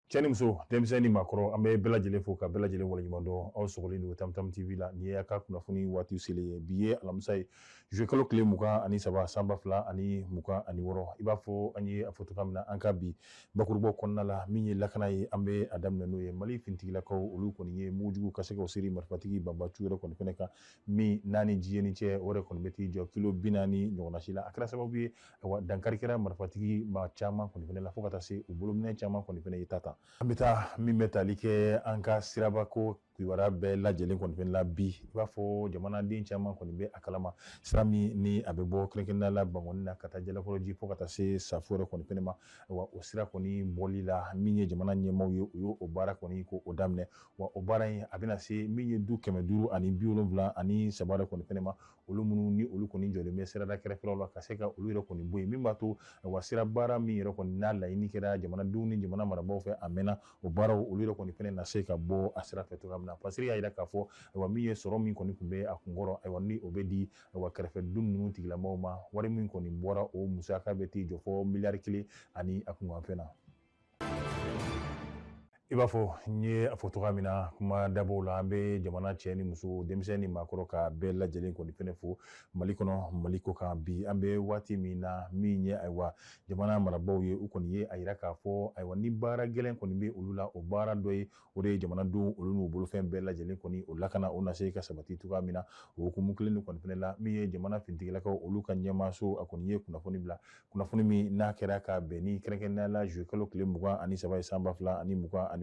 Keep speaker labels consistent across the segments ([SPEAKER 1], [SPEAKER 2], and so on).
[SPEAKER 1] Cɛ ni muso, denmisɛn ni maakɔrɔ, an bɛ bɛɛ lajɛlen fo ka bɛɛ lajɛlen waleɲuman dɔn. Aw sɔgɔlen don Tamtam TV la. Nin ye a ka kunnafoni waati selen ye. Bi ye alamisa ye, juillet kalo tile 23, san 2026. I b'a fɔ an ye a fɔ cogoya min na, an ka bi bakurubaw kɔnɔna la, min ye lakana ye, an bɛ a daminɛ n'o ye. Mali finitigilakaw, olu kɔni ye mugujugu ka se ka seri marifatigi banbaciw yɛrɛ kɔni fɛnɛ kan, min n'a ni jiyeni cɛ, o yɛrɛ kɔni bɛ t'i jɔ kilo 40 ɲɔgɔnna si la. A kɛra sababu ye, ayiwa, dankari kɛra marifatigi maa caman kɔni fɛnɛ la, fo ka taa se u bolominɛn caman kɔni fɛnɛ ye ta ta. An bɛ taa min bɛ tali kɛ an ka sirabako kibaruya bɛɛ lajɛlen kɔni fɛnɛ la bi, i b'a fɔ jamanaden caman kɔni bɛ a kalama, sira min ni a bɛ bɔ kɛrɛnkɛrɛnnenya la Bankɔni na ka taa Jalakɔrɔji fo ka taa se Safo yɛrɛ kɔni fɛnɛ ma. Wa o sira kɔni bɔli la, min ye jamana ɲɛmaaw ye, u y'o baara kɔni ko o daminɛ. Wa o baara in, a bɛna se min ye du 573 yɛrɛ kɔni fɛnɛ ma, olu minnu ni olu kɔni jɔlen bɛ sirada kɛrɛfɛlaw la, ka se ka olu yɛrɛ kɔni bɔ yen, min b'a to wa sira baara min yɛrɛ kɔni n'a laɲini kɛra jamanadenw ni jamana marabaaw fɛ a mɛnna, o baaraw olu yɛrɛ kɔni fɛnɛ na se ka bɔ a sira fɛ cogoya min na. Pasiri y'a jira k'a fɔ, ayiwa, min ye sɔrɔ min kɔni tun bɛ a kunkɔrɔ, ayiwa, ni o bɛ di, ayiwa, kɛrɛfɛ du ninnu tigilamɔgɔw ma, wari min kɔni bɔra, o musaka bɛ t'i jɔ fɔ miliyari 1 ani a kunkanfɛn na. I b'a fɔ n ye a fɔ cogoya min na kuma dabɔw la, an bɛ jamana cɛ ni muso, denmisɛn ni maakɔrɔ, ka bɛɛ lajɛlen kɔni fɛnɛ fo Mali kɔnɔ, Mali kɔ kan. Bi an bɛ waati min na, min ye, ayiwa, jamana marabaaw ye, u kɔni ye a yira k'a fɔ, ayiwa, ni baara gɛlɛn kɔni bɛ olu la, o baara dɔ ye o de ye jamanadenw olu n'u bolofɛn bɛɛ lajɛlen kɔni o lakana, o na se ka sabati cogoya min na. O hukumu kelen de kɔni fɛnɛ la, min ye jamana finitigilakaw olu ka ɲɛmaaso, a kɔni ye kunnafoni bila, kunnafoni min n'a kɛra ka bɛn ni kɛrɛnkɛrɛnnenya la juillet kalo tile 23 ye, san 2026,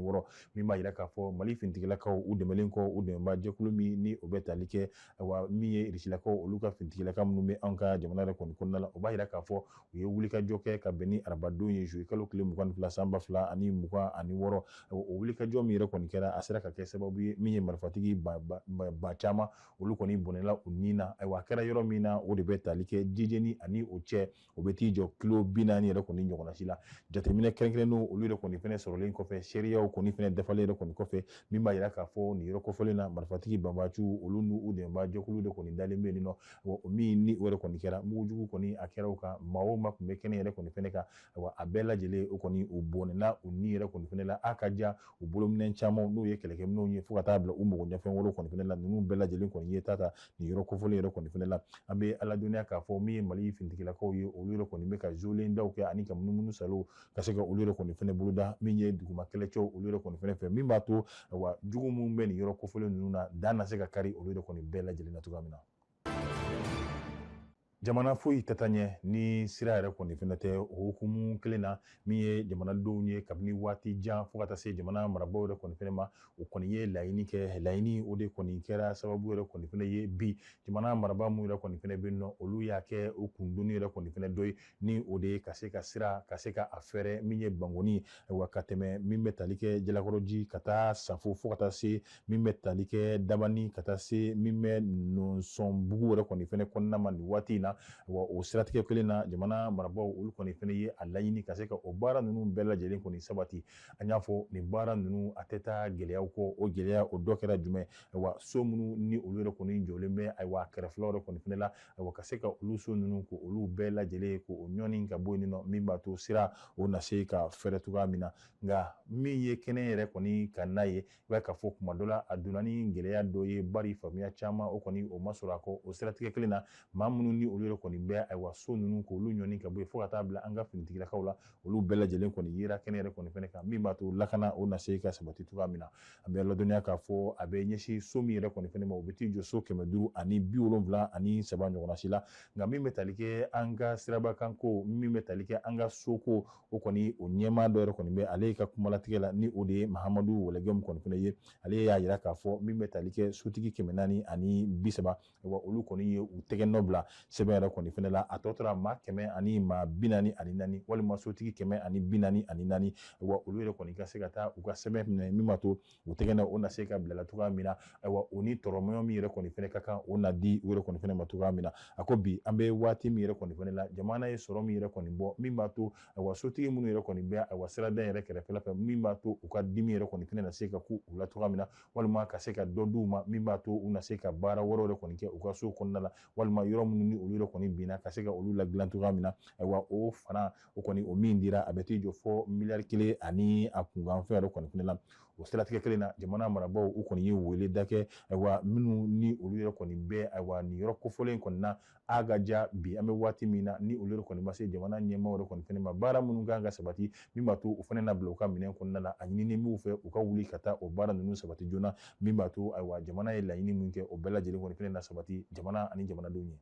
[SPEAKER 1] min b'a yira k'a fɔ Mali finitigilakaw, u dɛmɛlen kɔ u dɛmɛbaa jɛkulu min ni o bɛ tali kɛ, ayiwa, min ye Irisilakaw olu ka finitigilaka minnu bɛ anw ka jamana yɛrɛ kɔni kɔnɔna la, o b'a yira k'a fɔ u ye wulikajɔ kɛ ka bɛn ni arabadon ye, juillet kalo tile 22, san 2026. O wulikajɔ min yɛrɛ kɔni kɛra, a sera ka kɛ sababu ye min ye marifatigi ba caman olu kɔni bɔnɛla u ni na. Ayiwa, a kɛra yɔrɔ min na, o de bɛ tali kɛ Jijeni ani o cɛ, o bɛ t'i jɔ kilo 40 yɛrɛ kɔni ɲɔgɔnna si la. Jateminɛ kɛrɛnkɛrɛnnenw olu yɛrɛ kɔni fɛnɛ sɔrɔlen kɔfɛ, seereyaw kɔni fɛnɛ dafalen yɛrɛ kɔni kɔfɛ, min b'a yira k'a fɔ nin yɔrɔ kofɔlen na, marifatigi banbaciw olu n'u dɛmɛbaa jɛkulu de kɔni dalen bɛ yen nɔ. O min ni o yɛrɛ kɔni kɛra, mugujugu kɔni a kɛra o kan, maa o maa tun bɛ kɛnɛ yɛrɛ kɔni fɛnɛ kan, ayiwa, a bɛɛ lajɛlen o kɔni u bɔnɛna u ni yɛrɛ kɔni fɛnɛ la. A ka ja u bolominɛn caman, n'o ye kɛlɛkɛminɛnw ye, fo ka taa bila u mago ɲɛfɛn wɛrɛw kɔni fɛnɛ la, ninnu bɛɛ lajɛlen kɔni ye ta ta nin yɔrɔ kofɔlen yɛrɛ kɔni fɛnɛ la. An bɛ ala dɔnniya k'a fɔ min ye Mali finitigilakaw ye, olu yɛrɛ kɔni bɛ ka zolen daw kɛ ani ka munumunu salo ka se ka olu yɛrɛ kɔni fɛnɛ boloda, min ye duguma kɛlɛcɛw olu yɛrɛ kɔni fɛnɛ fɛ, min b'a to, ayiwa, jugu minnu bɛ nin yɔrɔ kofɔlen ninnu na, dan na se ka kari olu yɛrɛ kɔni bɛɛ lajɛlen na cogoya min na. Jamana foyi tɛ taa ɲɛ ni sira yɛrɛ kɔni fɛnɛ tɛ. O hukumu kelen na, min ye jamanadenw ye kabini waati jan fo ka taa se jamana marabaaw yɛrɛ kɔni fɛnɛ ma, o kɔni ye laɲini kɛ. Laɲini o de kɔni kɛra sababu yɛrɛ kɔni fɛnɛ ye bi jamana marabaa minnu yɛrɛ kɔni fɛnɛ bɛ yen nɔ, olu y'a kɛ o kundoni yɛrɛ kɔni fɛnɛ dɔ ye, ni o de ye ka se ka sira ka se ka a fɛrɛ min ye Bankoni, ayiwa, ka tɛmɛ min bɛ tali kɛ Jalakɔrɔji ka taa Safo, fo ka taa se min bɛ tali kɛ Dabani, ka taa se min bɛ Nɔnsɔnbugu yɛrɛ kɔni fɛnɛ kɔnɔna ma nin waati in na. Wa o siratigɛ kelen na, jamana marabaaw olu kɔni fɛnɛ ye a laɲini ka se ka o baara ninnu bɛɛ lajɛlen kɔni sabati. An y'a fɔ, nin baara ninnu a tɛ taa gɛlɛyaw kɔ. O gɛlɛya o dɔ kɛra jumɛn? Ayiwa, so minnu ni olu yɛrɛ kɔni jɔlen bɛ, ayiwa, kɛrɛfɛlaw yɛrɛ kɔni fɛnɛ la, ayiwa, ka se ka olu so ninnu ko olu bɛɛ lajɛlen ko o ɲɔni ka bɔ yen nɔ, min b'a to sira o na se ka fɛrɛ cogoya min na. Nka min ye kɛnɛ yɛrɛ kɔni ka n'a ye, i b'a ye k'a fɔ kuma dɔ la a donna ni gɛlɛya dɔ ye, bari faamuya caman o kɔni o ma sɔrɔ a kɔ. O siratigɛ kelen na, maa minnu ni olu yɛrɛ kɔni bɛ, ayiwa, so ninnu k'olu ɲɔni ka bɔ yen, fo ka taa bila an ka finitigilakaw la, olu bɛɛ lajɛlen kɔni yera kɛnɛ yɛrɛ kɔni fɛnɛ kan, min b'a to lakana o na se ka sabati cogoya min na. An bɛ ladɔnniya k'a fɔ a bɛ ɲɛsin so min yɛrɛ kɔni fɛnɛ ma, o bɛ t'i jɔ so 573 ɲɔgɔnna si la. Nka min bɛ tali kɛ an ka sirabakanko, min bɛ tali kɛ an ka soko, o kɔni o ɲɛmaa dɔ yɛrɛ kɔni bɛ ale ka kumalatigɛ la, ni o de ye Mahamadu Wɛlɛgɛmu kɔni fɛnɛ ye. Ale y'a yira k'a fɔ min bɛ tali kɛ sotigi 430, wa olu kɔni ye u tɛgɛ nɔ bila sɛbɛn yɛrɛ kɔni fɛnɛ la. A tɔ tora maa 144, walima sotigi 144, wa olu yɛrɛ kɔni ka se ka taa u ka sɛbɛn minɛ, min b'a to u tɛgɛ nɔ o na se ka bila cogoya min na. Ayiwa, o ni tɔrɔmɔɲɔ min yɛrɛ kɔni fɛnɛ ka kan, o na di u yɛrɛ kɔni fɛnɛ ma cogoya min na. A ko bi an bɛ waati min yɛrɛ kɔni fɛnɛ la, jamana ye sɔrɔ min yɛrɛ kɔni bɔ, min b'a to, ayiwa, sotigi minnu yɛrɛ kɔni bɛ, ayiwa, sirada yɛrɛ kɛrɛfɛla fɛ, min b'a to u ka dimi yɛrɛ kɔni fɛnɛ na se ka ku u la cogoya min na, walima ka se ka dɔ d'u ma, min b'a to u na se ka baara wɛrɛw yɛrɛ kɔni kɛ u ka so kɔnɔna la, walima yɔrɔ minnu ni olu olu yɛrɛ kɔni binna ka se ka olu ladilan cogoya min na. Ayiwa, o fana o kɔni o min dira, a bɛ t'i jɔ fɔ miliyari 1 ani a kunkanfɛn yɛrɛ kɔni fɛnɛ la. O siratigɛ kelen na, jamana marabaaw u kɔni ye wele da kɛ, ayiwa, minnu ni olu yɛrɛ kɔni bɛ, ayiwa, nin yɔrɔ kofɔlen kɔni na a ka ja bi an bɛ waati min na, ni olu yɛrɛ kɔni ma se jamana ɲɛmaaw yɛrɛ kɔni fɛnɛ ma, baara minnu kan ka sabati min b'a to u fana na bila u ka minɛn kɔnɔna la, a ɲininen b'u fɛ u ka wuli ka taa o baara ninnu sabati joona, min b'a to, ayiwa, jamana ye laɲini min kɛ, o bɛɛ lajɛlen kɔni fɛnɛ na sabati jamana ani jamanadenw ye.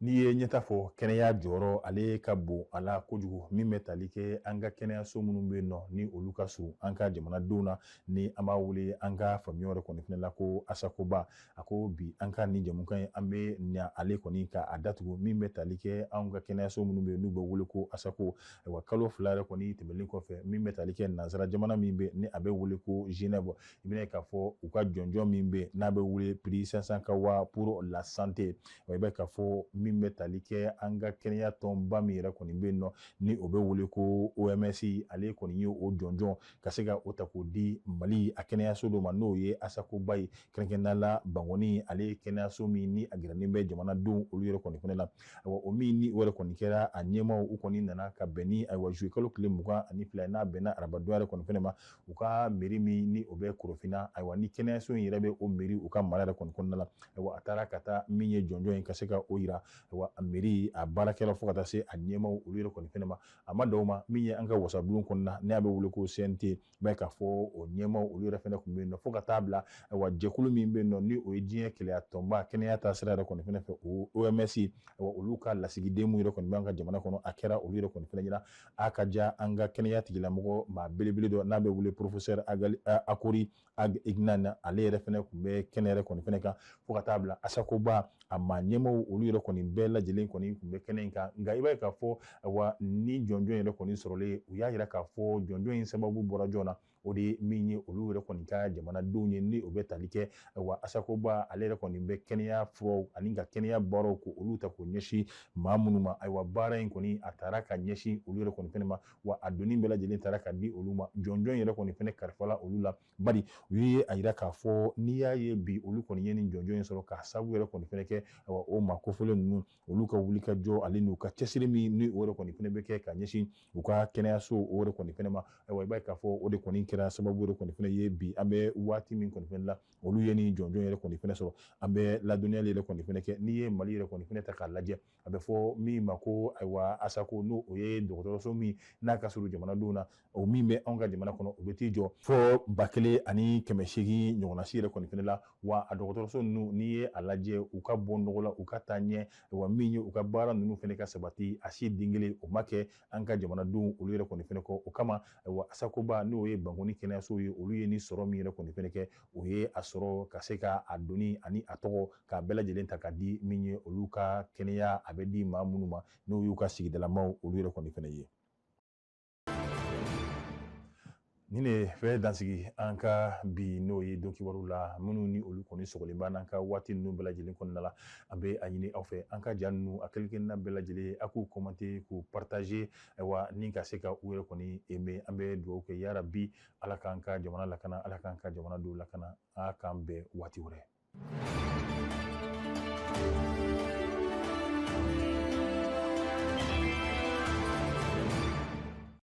[SPEAKER 1] N'i ye ɲɛta fɔ, kɛnɛya jɔyɔrɔ ale ka bon a la kojugu, min bɛ tali kɛ an ka kɛnɛyaso minnu bɛ yen nɔ, ni olu ka surun an ka jamanadenw na, ni an b'a wele an ka faamuya yɛrɛ kɔni fɛnɛ la ko Asakoba. A ko bi an ka nin jɛmukan in, an bɛ na ale kɔni ka a datugu, min bɛ tali kɛ anw ka kɛnɛyaso minnu bɛ yen n'u bɛ wele ko Asako. Ayiwa, kalo 2 yɛrɛ kɔni tɛmɛnen kɔfɛ, min bɛ tali kɛ nansara jamana min bɛ ni a bɛ wele ko Genève, i bɛna ye k'a fɔ u ka jɔnjɔn min bɛ n'a bɛ wele prix Sasakawa pour la santé, i b'a ye k'a fɔ min bɛ tali kɛ an ka kɛnɛya tɔnba min yɛrɛ kɔni bɛ yen nɔ, ni o bɛ wele ko OMS, ale kɔni ye o jɔnjɔn ka se ka o ta k'o di Mali a kɛnɛyaso dɔ ma, n'o ye Asakoba ye, kɛrɛnkɛrɛnnenya la Bankɔni, ale ye kɛnɛyaso min ni a gɛrɛnen bɛ jamanadenw olu yɛrɛ kɔni fɛnɛ la. Ayiwa, o min ni o yɛrɛ kɔni kɛra, a ɲɛmaaw u kɔni nana ka bɛn ni, ayiwa, juillet kalo tile 22, n'a bɛnna arabadonya yɛrɛ kɔni fɛnɛ ma, u ka mairie min ni o bɛ Korofina, ayiwa, ni kɛnɛyaso in yɛrɛ bɛ o mairie u ka mara yɛrɛ kɔni kɔnɔna la. Ayiwa, a taara ka taa min ye jɔnjɔn ye ka se ka o yira, ayiwa, a mairie a baarakɛlaw fo ka taa se a ɲɛmaaw olu yɛrɛ kɔni fɛnɛ ma. A ma dan o ma, min ye an ka wasabulon kɔnɔna n'a bɛ wele ko CNT, i b'a ye k'a fɔ o ɲɛmaaw olu yɛrɛ fɛnɛ tun bɛ yen nɔ, fo ka taa bila, ayiwa, jɛkulu min bɛ yen nɔ ni o ye diɲɛ keleya tɔnba kɛnɛya taasira yɛrɛ kɔni fɛnɛ fɛ, o OMS, ayiwa, olu ka lasigiden mun yɛrɛ kɔni b'an ka jamana kɔnɔ, a kɛra olu yɛrɛ kɔni fɛnɛ ɲɛna. A ka ja an ka kɛnɛya tigilamɔgɔ maa belebele dɔ n'a bɛ wele professeur Akori Ignan, ale yɛrɛ fɛnɛ tun bɛ kɛnɛ yɛrɛ kɔni fɛnɛ kan, fo ka taa bila Asakoba a maa ɲɛmaaw olu yɛrɛ kɔni bɛɛ lajɛlen kɔni tun bɛ kɛnɛ in kan. Nka i b'a ye k'a fɔ, ayiwa, ni jɔnjɔn yɛrɛ kɔni sɔrɔlen, u y'a yira k'a fɔ jɔnjɔn in sababu bɔra jɔn na, o de ye min ye olu yɛrɛ kɔni ka jamanadenw ye, ni o bɛ tali kɛ, ayiwa, Asakoba ale yɛrɛ kɔni bɛ kɛnɛya furaw ani ka kɛnɛya baaraw ko olu ta k'o ɲɛsin maa minnu ma. Ayiwa, baara in kɔni a taara ka ɲɛsin olu yɛrɛ kɔni fɛnɛ ma, wa a donni bɛɛ lajɛlen taara ka di olu ma. Jɔnjɔn yɛrɛ kɔni fɛnɛ kalifala olu la, bari u ye a yira k'a fɔ n'i y'a ye bi olu kɔni ye nin jɔnjɔn in sɔrɔ, k'a sababu yɛrɛ kɔni fɛnɛ kɛ, ayiwa, o maa kofɔlen ninnu olu ka wulikajɔ ale n'u ka cɛsiri min ni o yɛrɛ kɔni fɛnɛ bɛ kɛ ka ɲɛsin u ka kɛnɛyaso o yɛrɛ kɔni fɛnɛ ma. Ayiwa, i b'a ye k'a fɔ o de kɔni kɛra sababu yɛrɛ kɔni fɛnɛ ye bi an bɛ waati min kɔni fɛnɛ la, olu ye nin jɔnjɔn yɛrɛ kɔni fɛnɛ sɔrɔ. An bɛ ladɔnniyali yɛrɛ kɔni fɛnɛ kɛ, n'i ye Mali yɛrɛ kɔni fɛnɛ ta k'a lajɛ, a bɛ fɔ min ma ko, ayiwa, Asako, n'o o ye dɔgɔtɔrɔso min n'a ka surun jamanadenw na, o min bɛ anw ka jamana kɔnɔ, o bɛ t'i jɔ fo 1800 ɲɔgɔnna si yɛrɛ kɔni fɛnɛ la. Wa a dɔgɔtɔrɔso ninnu, n'i ye a lajɛ, u ka bɔ nɔgɔ la, u ka taa ɲɛ, wa min ye u ka baara ninnu fɛnɛ ka sabati, a si den kelen o ma kɛ an ka jamanadenw olu yɛrɛ kɔni fɛnɛ kɔ. O kama, ayiwa, Asakoba n'o ye Bankɔni kɛnɛyaso ye, olu ye ni sɔrɔ min yɛrɛ kɔni fɛnɛ kɛ, o ye a sɔrɔ ka se ka a donni ani a tɔgɔ k'a bɛɛ lajɛlen ta ka di min ye olu ka kɛnɛya, a bɛ di maa minnu ma, n'o y'u ka sigidalamaw olu yɛrɛ kɔni fɛnɛ ye. Nin de fɛ dansigi an ka bi n'o ye don kibaru la, minnu ni olu kɔni sɔgɔlen b'an n'an ka waati ninnu bɛɛ lajɛlen kɔnɔna la. An bɛ a ɲini aw fɛ, an ka ja ninnu a kelen kelenna bɛɛ lajɛlen, a k'u commenter, k'u partager, ayiwa, ni ka se ka u yɛrɛ kɔni aimer. An bɛ dugawu kɛ, yarabi Ala k'an ka jamana lakana, Ala k'an ka jamana dɔw lakana, a k'an bɛn waati wɛrɛ.